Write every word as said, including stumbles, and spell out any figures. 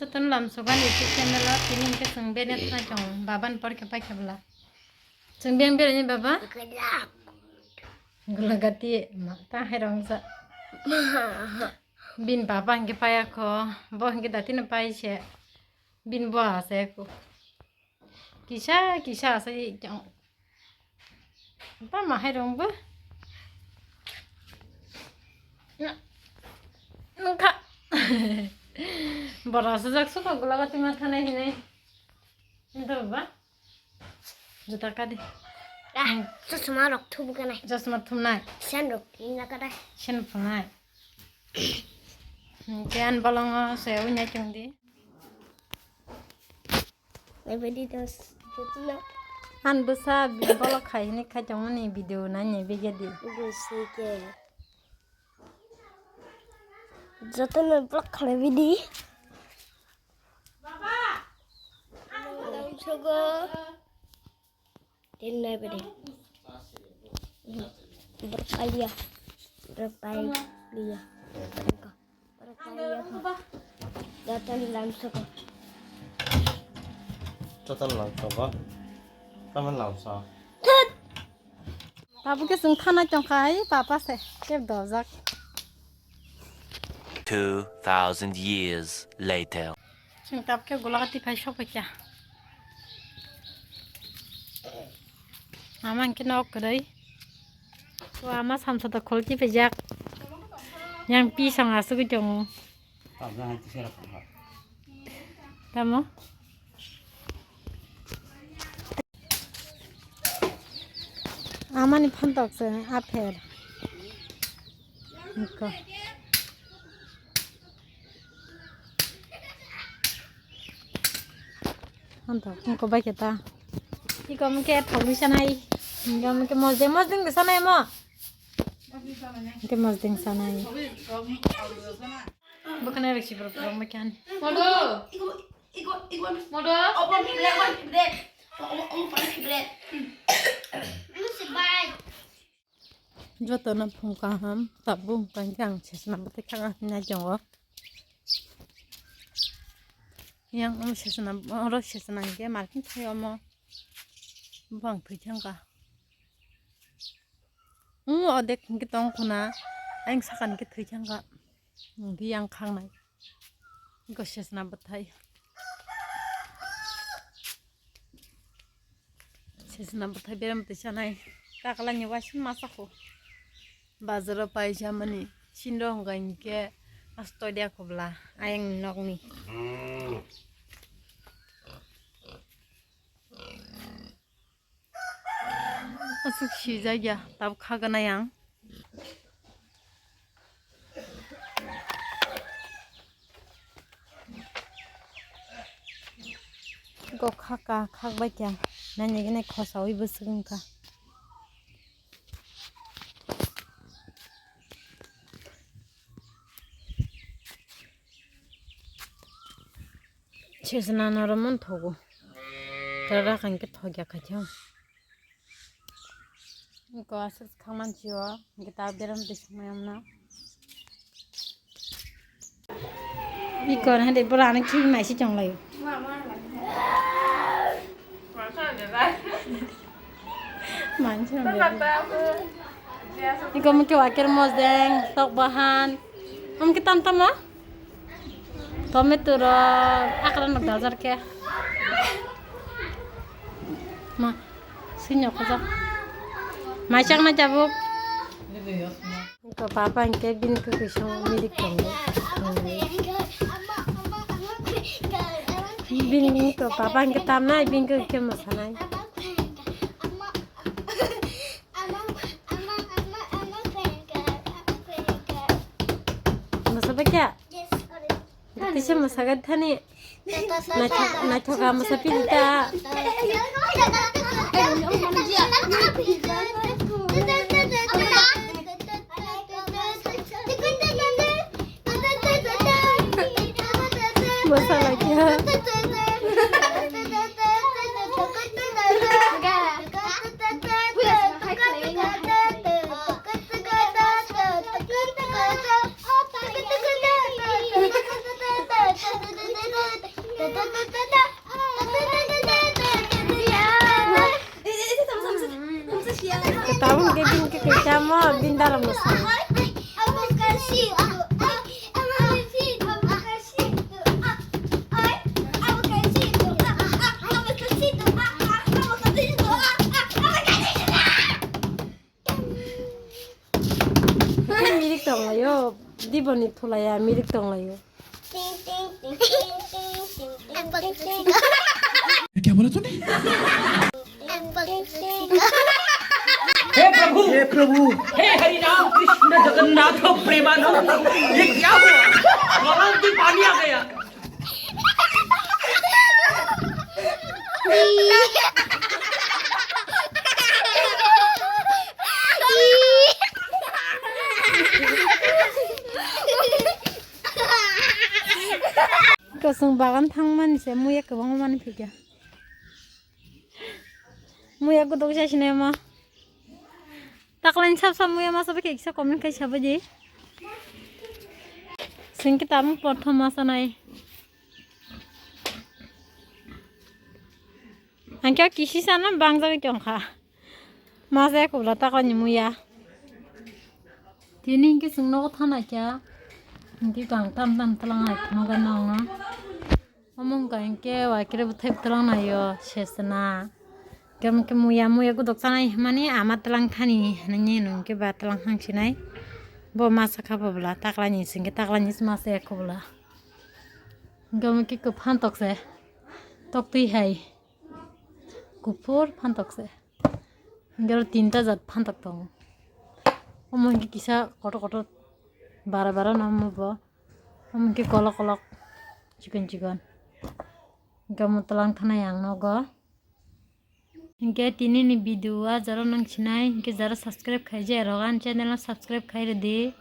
Jotono lamsogo ani YouTube channel o, tini hwnkhe chwng bene thana chong, baba ni porikha paikha bwla. Chwng beng bere ni baba? Gulagati ma ta hai rong sa. Bin baba hwnkhe paya kho, bo hwnkhe datino pai se. Bin bo ase kho. Kisa kisa ase chong. Tamo hai rong bo. Nungkha. Bora sujak suka gula gati ma thanai hinai. Nda ba. Juta ka di. Ah, chosma rok thubu kanai. Chosma thumnai. Sen rok ina kada. Sen phunai. Kian balongo se unya chungdi. Nai badi dos, jotuna. An bwsa bi-, bolok khai hini khai tongmani video nai ni bigedi. Bwsike. Jotuna block khai bidi. Baba. Sogo. Tin nai badi. Borok paiya. Borok paiya. Borok paiya. Jotono lamsogo. Jotono lamsogo. Tamo lamso. Tabuk khe chwng thanai tongkha hai papa se keb dojak. Two thousand years later. Chwng tabuk khe gulagati phai sokphaikha. Ama hwnkhe nok kwrwi. O ama samsa to khulki phaijak. Yang pisong asugwi tongo. Tamo? Amani phantok se apher. Niko. Phantok, niko bai khe ta. Iko mungke thogwi sanai. Niko mungke mosdeng, mosdeng de sanai mo. Niko mosdeng sanai. Bwkhwnai rok si borok borok ma khe ani. Modo. Modo. Jotono phung kaham, tabuk hwnkha hwnkhe ang sesna bwthai khakha hinwi tongo. Yang omo sesna, oro sesna hinkhe marking thai omo. Bwphang thwi thangkha. Wng odek hinkhe tong khuna, ayang saka hinkhe thwi thangkha. Hinkhe yang khangnai. Hinkhe sesna bwthai. Sesna bwthai berem twi sanai. Taklaini waisa masa kho. Bazaro paisa mani. Sinro hwnkha hinkhe astoi dia khobla. Ayang nokni. Aswk sijak ya, tabuk kha gwnai ang. Go kha ka, khak bai kya, nai nai gwnai khosa ui bwswk wng kha. Sesna norok mon thogo. Tara khan khe thokya khaikhe. Ko aswk khangman chio, gita beram de sumai amna. Iko na de bora ani khi mai si chong lai. Mancham. Iko mungke waker mosdeng, tok bahan. Am kitan tama? Tomato rok akran rok dajar ke. Ma, sinyo kaja. Mai chang na jabuk. Ko papa hingke bini kwkwi song mirik tongo. Bini to papa hingke tamnai, bini kwkwi khe mwsanai. Mwsa bai khe? Tisa mwsa gai thani. Naithok, naithok ha mwsa pili ta. Mwsa lai khe. Tabuk ke bini ke kisa mo bini dalam mo sa. Mirik tonglayo, diboni thulaya mirik tonglayo. क्या बोला तूने? हे प्रभु, हे प्रभु। हे हरि राम कृष्ण जगन्नाथ प्रेमानंद, ये क्या हुआ? गलाव में पानी आ गया। Kosong bagan thangmani se muya kwbangma mani phikya. Muya gudok jai sinai ma. Taklaini sab sab muya masa bikhe kisa comment khai sabai di. Singki tabuk prothom masa nai. Angkhe kisi sana bangjagwi tongkha. Masa kubla taklaini muya. Tini hingke chwng nogo thana kya. Hingke kang tam tam tlang hai phano gana ongna. Omo wngkha hinkhe waikre bwthai bwtwlang naio sesena. Kemo khe muya muya gudok chanai hwnmani ama twlang thani hinwi nini hwnkhe ba twlang hang sinai. Bo masa kha bo bwla taklani singkhe taklani se masa ya kho bwla. Hinkhe omo khe kwphan tok se. Tok twi hai. Kuphur phan tok se. Hinkhe aro tinta jat phan tok tongo. Omo hinkhe kisa kotor kotor bara bara no omo bo. Omo hinkhe kolok kolok chikon chikon. Hinkhe omo twlang thanai ang nogo. Hinkhe tini ni video o jaro nang sinai hinkhe jaro subscribe khai je rok ani channel no subscribe khai rwdi.